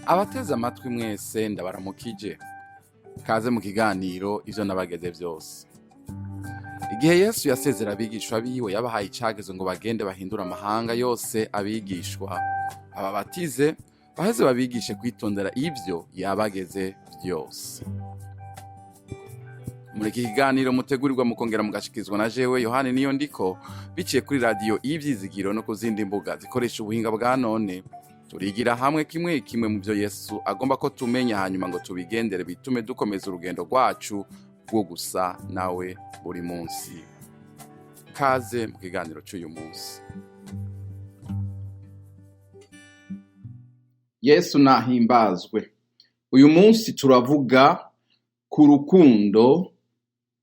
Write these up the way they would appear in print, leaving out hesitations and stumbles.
Abateze amatwi mwese, ndabaramukije. Kaze mu kiganiro Ivyo Nabageze Vyose. Igihe Yesu yasezera abigishwa biwe, yabahaye icagezo ngo bagende bahindure amahanga yose abigishwa, ababatize, baheze babigishe kwitondera ivyo yabageze vyose. Muri iki kiganiro mutegurirwa mukongera mugashikizwa na jewe Yohani Niyo Ndiko, biciye kuri radiyo Ivyizigiro no ku zindi mbuga zikoresha ubuhinga bwa none, turigira hamwe kimwe kimwe mu byo Yesu agomba ko tumenya, hanyuma ngo tubigendere, bitume dukomeza urugendo rwacu rwo gusa nawe buri munsi. Kaze mu kiganiro cy'uyu munsi. Yesu nahimbazwe. Uyu munsi turavuga ku rukundo,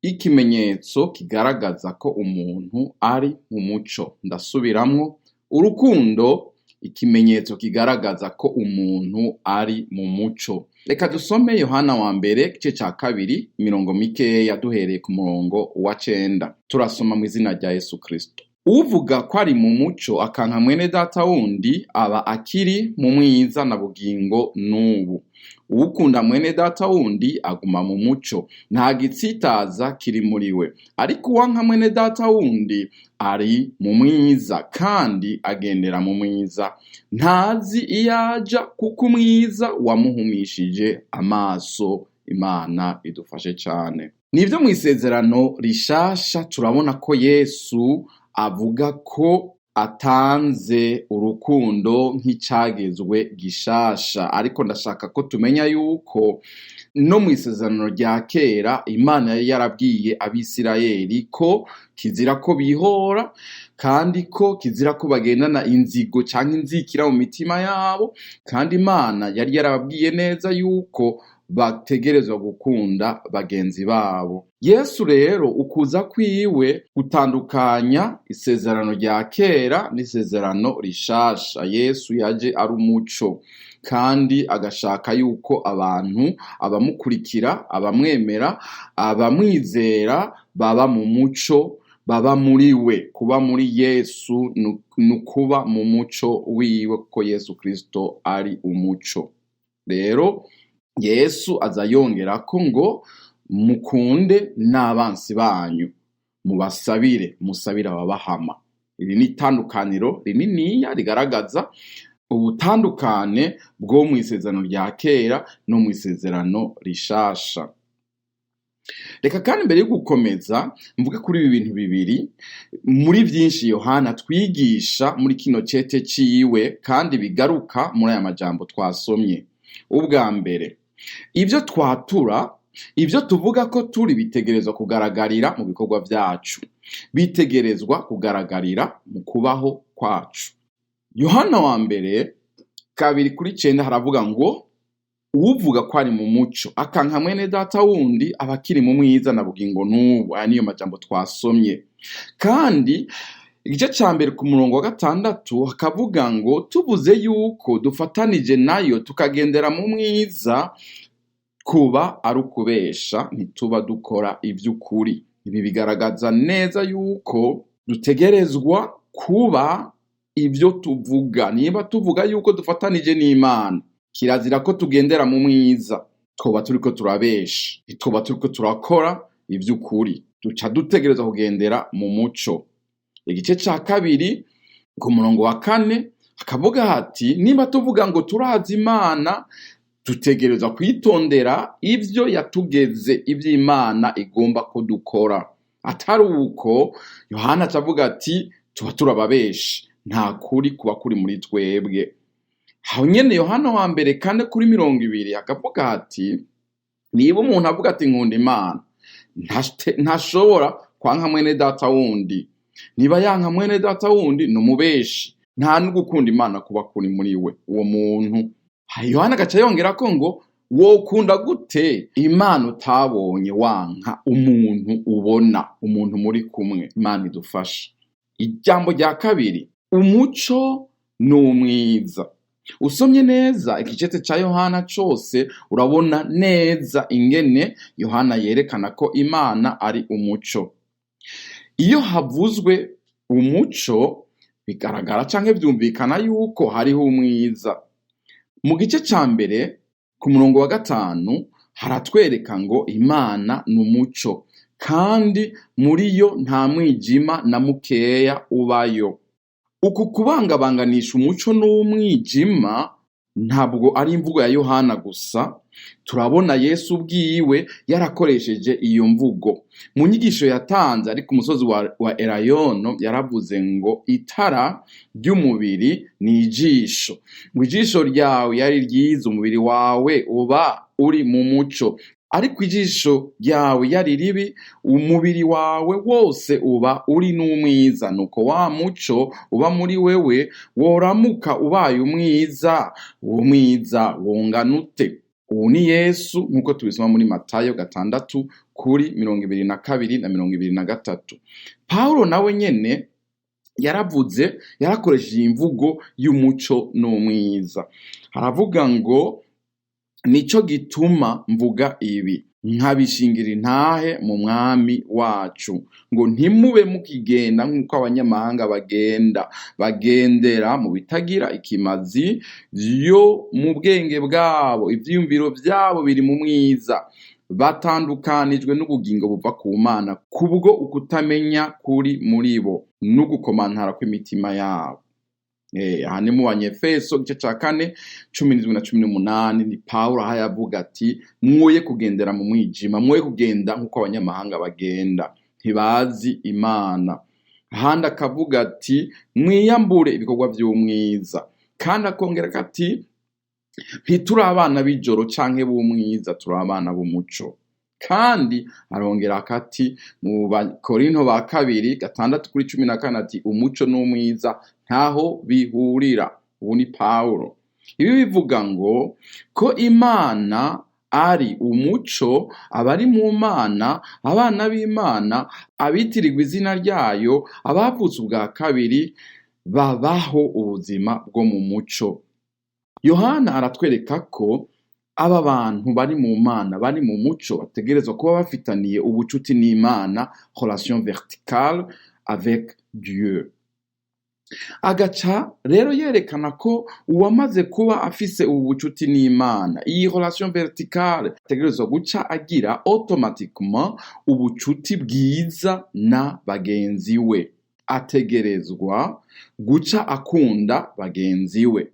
ikimenyetso kigaragaza ko umuntu ari mu muco. Ndasubiramwo: urukundo, ikimenyetso kigaragaza ko umuntu ari mu muco. Reka dusome Yohana wa mbere, igice ca kabiri, imirongo mikeya, duhereye ku murongo wa 9. Turasoma mu izina rya Yesu Kristo. Uvuga ko ari mu muco akanka mwene data wundi aba akiri mu mwiza na bugingo n'ubu. Uwukunda mwene data wundi aguma mu muco, nta gitsitaza kiri muri we. Ariko uwanka mwene data wundi ari mu mwiza kandi agendera mu mwiza, ntazi iyo aja, kuko umwiza wamuhumishije amaso. Imana idufashe cane. Nivyo, mu Isezerano Rishasha turabona ko Yesu avuga ko atanze urukundo nk'icagezwe gishasha, ariko ndashaka ko tumenya yuko no mu Isezerano rya Kera Imana yari yarabwiye Abisirayeli ko kizira ko bihora, kandi ko kizira ko bagendana inzigo canke inzikira mu mitima yabo, kandi Imana yari yarababwiye neza yuko bategerezwa gukunda bagenzi babo. Yesu rero ukuza kwiwe gutandukanya Isezerano rya Kera n'Isezerano Rishasha. Yesu yaje ari umuco, kandi agashaka yuko abantu abamukurikira, abamwemera, abamwizera baba mu muco, baba muri we. Kuba muri Yesu ni ukuba mu muco wiwe, kuko Yesu Kristo ari umuco. Rero Yesu aza yongerako ngo mukunde n'abansi banyu, mubasabire, musabire ababahama. Iri ni itandukaniro rininiya rigaragaza ubutandukane bwo mu Isezerano rya Kera no mu Isezerano Rishasha. Reka kandi mbere yo gukomeza mvuge kuri ibi bintu bibiri muri byinshi Yohana twigisha muri kino cete ciwe, kandi bigaruka muri aya majambo twasomye. Ubwa mbere, ibyo twatura, ibyo tuvuga ko turi, bitegerezwa kugaragarira mu bikorwa byacu, bitegerezwa kugaragarira mu kubaho kwacu. Yohana wa mbere 2:9 haravuga ngo uwuvuga ko ari mu muco akanka mwene data wundi aba akiri mu mwiza na bugingo n'ubu. Aya niyo majambo twasomye. Kandi igice ca mbere ku murongo wa 6 hakavuga ngo tubuze yuko dufatanije nayo tukagendera mu mwiza, kuba ari ukubesha, ntituba dukora ivy'ukuri. Ibi bigaragaza neza yuko dutegerezwa kuba ibyo tuvuga. Niba tuvuga yuko dufatanije n'Imana, kirazira ko tugendera mu mwiza, twoba turiko turabesha, ntituba turiko turakora ivy'ukuri. Duca dutegerezwa kugendera mu muco. Igice ca kabiri ku murongo wa 4 hakavuga hati niba tuvuga ngo turazi Imana, dutegerezwa kwitondera ivyo yatugeze, ivy'Imana igomba ko dukora. Atari uko, Yohana acavuga ati tuba turababeshi, nta kuri kuba kuri muri twebwe. Aho nyene Yohana wa mbere 4:20 akavuga ati niba umuntu avuga ati nkunda Imana, ntashobora kwanka mwene data wundi. Niba yanka mwene data wundi ni umubeshi, nta n'ugukunda Imana kuba kuri muri we uwo muntu. Yohana agaca yongerako ngo wokunda gute Imana utabonye, wanka umuntu ubona, umuntu muri kumwe? Imana idufashe. Ijambo rya kabiri, umuco ni umwiza. Usomye neza ikicete ca Yohana cose, urabona neza ingene Yohana yerekana ko Imana ari umuco. Iyo havuzwe umuco, Bigaragara canke vyumvikana yuko hariho umwiza. Mu gice ca mbere ku murongo wa 5 haratwereka ngo Imana ni umuco, kandi muri yo nta mwijima na mukeya ubayo. Uku kubangabanganisha umuco n'umwijima ntabwo ari imvugo ya Yohana gusa, turabona Yesu ubwiwe yarakoresheje iyo mvugo. Mu nyigisho yatanze ari ku musozi wa Elayono yaravuze ngo itara ry'umubiri ni ijisho. Ngo ijisho ryawe yari ryiza, umubiri wawe uba uri mu muco. Ariko ijisho ryawe yari ribi, umubiri wawe wose uba uri n'umwiza. Nuko wa muco uba muri wewe woramuka ubaye umwiza, uwo mwiza wongana ute? Ubu ni Yesu nk'uko tubisoma muri Matayo 6 kuri 22 na 23. Pawulo nawe nyene yaravuze, yarakoresheje imvugo y'umuco n'umwiza. Aravuga ngo nico gituma mvuga ibi, nkabishingira intahe mu mwami wacu, ngo ntimube mukigenda nk'uko abanyamahanga bagenda, bagendera mu bitagira ikimazi vyo mu bwenge bwabo, ivyiyumviro vyabo biri mu mwiza, batandukanijwe n'ubugingo buva ku Mana, kubwo ukutamenya kuri muri bo n'ugukomantara kw'imitima yabo. Aha ni mu Banyefeso igice ca 4 17 na 18, ni Pawulo aho yavuga ati mwoye kugendera mu mwijima, mwoye kugenda nk'uko abanyamahanga bagenda, ntibazi Imana. Ahandi akavuga ati mwiyambure ibikorwa vy'umwiza, kandi akongera ati ntituri abana b'ijoro canke b'umwiza, turi abana b'umuco. Kandi arongera akati mu Bakorinto ba kabiri 6:14 ati umuco n'umwiza ntaho bihurira. Ubu ni Pawulo. Ibi bivuga ngo ko Imana ari umuco, abari mu Mana, abana b'Imana, abitirirwa izina ryayo, abavutse ubwa kabiri, babaho ubuzima bwo mu muco. Yohana aratwereka ko aba bantu bari mu Mana, bari mu muco, bategerezwa kuba bafitaniye ubucuti n'Imana, relation verticale avec Dieu. Agaca rero yerekana ko uwamaze kuba afise ubu bucuti n'Imana, iyi relation verticale, ategerezwa guca agira automatiquement ubucuti bwiza na bagenzi we. Ategerezwa guca akunda bagenzi we.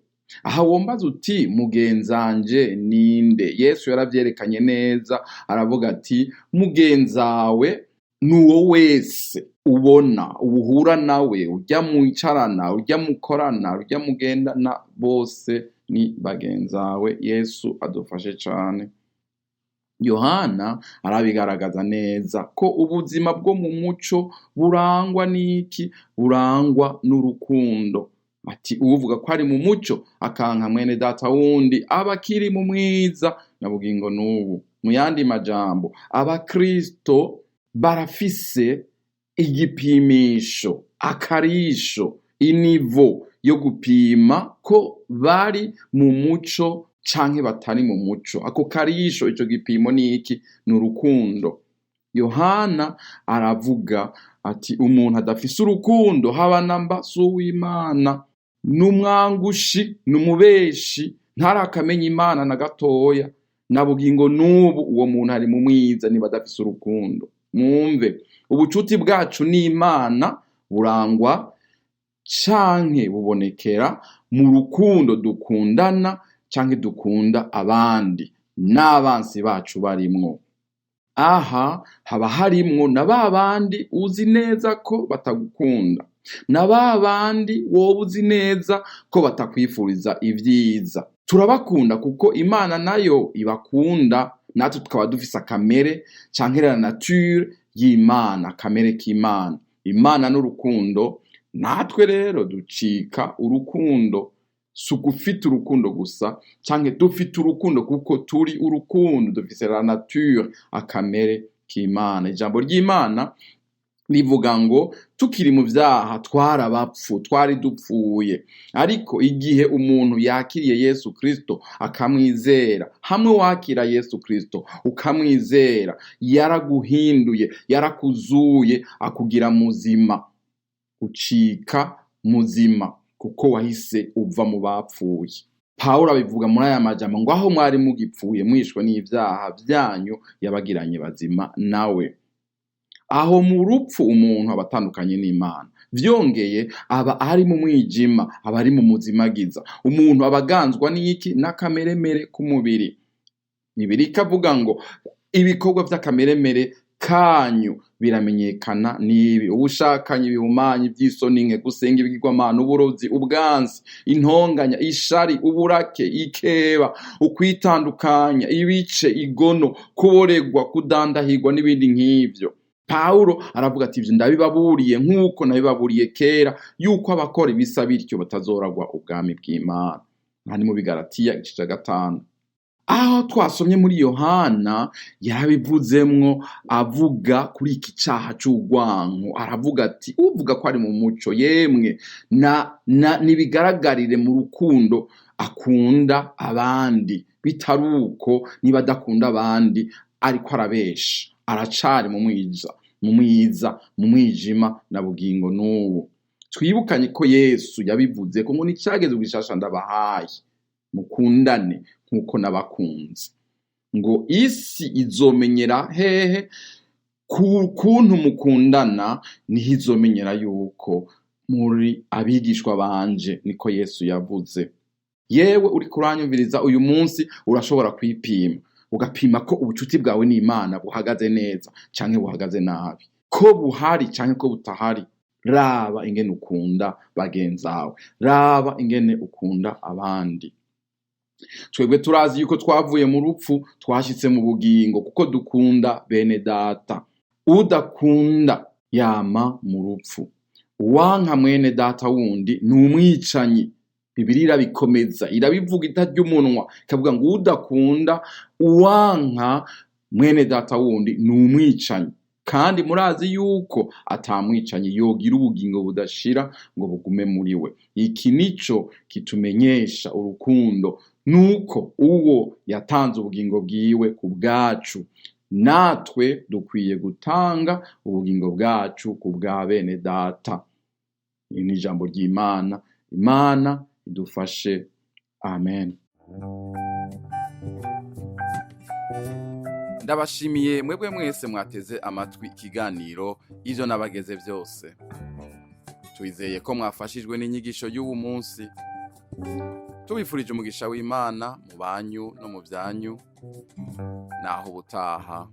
Aha wombaza uti mugenzanje ninde? Yesu yaravyerekanye neza, aravuga ati mugenzawe nuwo wese ubona, ubuhura nawe, ujya mwicarana, ujya mukorana, ujya mugendana, bose ni bagenzawe. Yesu adufashe cane. Yohana arabigaragaza neza ko ubuzima bwo mu muco burangwa n'iki? Burangwa n'urukundo. Ati uvuga ko ari mu muco akanka mwene data wundi aba akiri mu mwiza na bugingo n'ubu. Mu yandi majambo, abakristo barafise igipimisho, akarisho, inivo yo gupima ko bari mu muco canke batari mu muco. Ako karisho, ico gipimo ni iki? Ni urukundo. Yohana aravuga ati umuntu adafise urukundo haba namba si uw'Imana, n'umwangushi, n'umubeshi, ntarakamenya Imana na gatoya, na bugingo n'ubu uwo muntu ari mu mwiza niba adafise urukundo. Mwumve, ubucuti bwacu n'Imana burangwa canke bubonekera mu rukundo dukundana canke dukunda abandi, n'abansi bacu barimwo. Aha haba harimwo na ba bandi uzi neza ko batagukunda, na ba bandi wowe uzi neza ko batakwifuriza ivyiza. Turabakunda kuko Imana nayo ibakunda, natwe tukaba dufise akamere canke la nature y'Imana, akamere k'Imana. Imana n'urukundo, natwe rero ducika urukundo. Si ugufita urukundo gusa, canke dufite urukundo kuko turi urukundo, dufise la nature, akamere k'Imana. Ijambo ry'Imana rivuga ngo tukiri mu vyaha twarabapfu, twari dupfuye. Ariko igihe umuntu yakiriye Yesu Kristo akamwizera, hamwe wakira Yesu Kristo ukamwizera, yaraguhinduye, yarakuzuye, akugira muzima, ucika muzima kuko wahise uva mu bapfuye. Pawulo abivuga muri aya majambo ngo aho mwari mugipfuye mwishwe n'ivyaha vyanyu, yabagiranye bazima nawe. Aho mu rupfu umuntu aba atandukanye n'Imana, vyongeye aba ari mu mwijima, aba ari mu muzimagiza. Umuntu aba aganzwa n'iki? N'akameremere k'umubiri. Bibiliya ikavuga ngo ibikorwa vy'akameremere kanyu biramenyekana n'ibi: ubushakanyi, ibihumanya, ivy'isoni nke, gusenga ibigirwamana, uburozi, ubwansi, intonganya, ishari, uburake, ikeba, ukwitandukanya, ibice, igono, kuboregwa, kudandahirwa n'ibindi nk'ivyo. Pawulo aravuga ati ivyo ndabibaburiye nk'uko nabibaburiye kera, yuko abakora ibisa bityo batazoragwa ubwami bw'Imana. Aha ni mu Bigalatiya igice ca 5. Aho twasomye muri Yohana yarabivuzemwo, avuga kuri iki caha c'urwanko, aravuga ati uvuga ko ari mu muco, yemwe na nibigaragarire mu rukundo akunda abandi, bitari uko niba adakunda abandi ariko arabesha, aracari mu mwiza, mu mwiza, mu mwijima na bugingo n'ubu. Twibukanye ko Yesu yabivuze ko ngo nicageze gishasha ndabahaye, mukundane nkuko nabakunze. Ngo isi izomenyera hehe kuntu mukundana, niho izomenyera yuko muri abigishwa banje, niko Yesu yavuze. Yewe uri kuranyumviriza uyu munsi, urashobora kwipima, ugapima ko ubucuti bwawe n'Imana buhagaze neza canke buhagaze nabi, ko buhari canke ko butahari. Raba ingene ukunda bagenzawe, raba ingene ukunda abandi. Twebwe turazi yuko twavuye mu rupfu twashitse mu bugingo, kuko dukunda bene data. Udakunda yama mu rupfu. Uwanka mwene data wundi ni umwicanyi. Bibiliya irabikomeza, irabivuga itarya umunwa, ikavuga ngo udakunda uwanka mwene data wundi ni umwicanyi. Kandi murazi yuko atamwicanyi yogira ubugingo budashira ngo bugume muri we. Iki nico kitumenyesha urukundo, nuko uwo yatanze ubugingo bwiwe ku bwacu, natwe dukwiye gutanga ubugingo bwacu ku bwa bene data. Iri ni ijambo ry'Imana. Imana idufashe. Amen. Ndabashimiye mwebwe mwese mwateze amatwi ikiganiro ivyo nabageze vyose. Twizeye ko mwafashijwe n'inyigisho y'uwu munsi. Tubifurije umugisha w'Imana mu banyu no mu vyanyu. Naho ubutaha.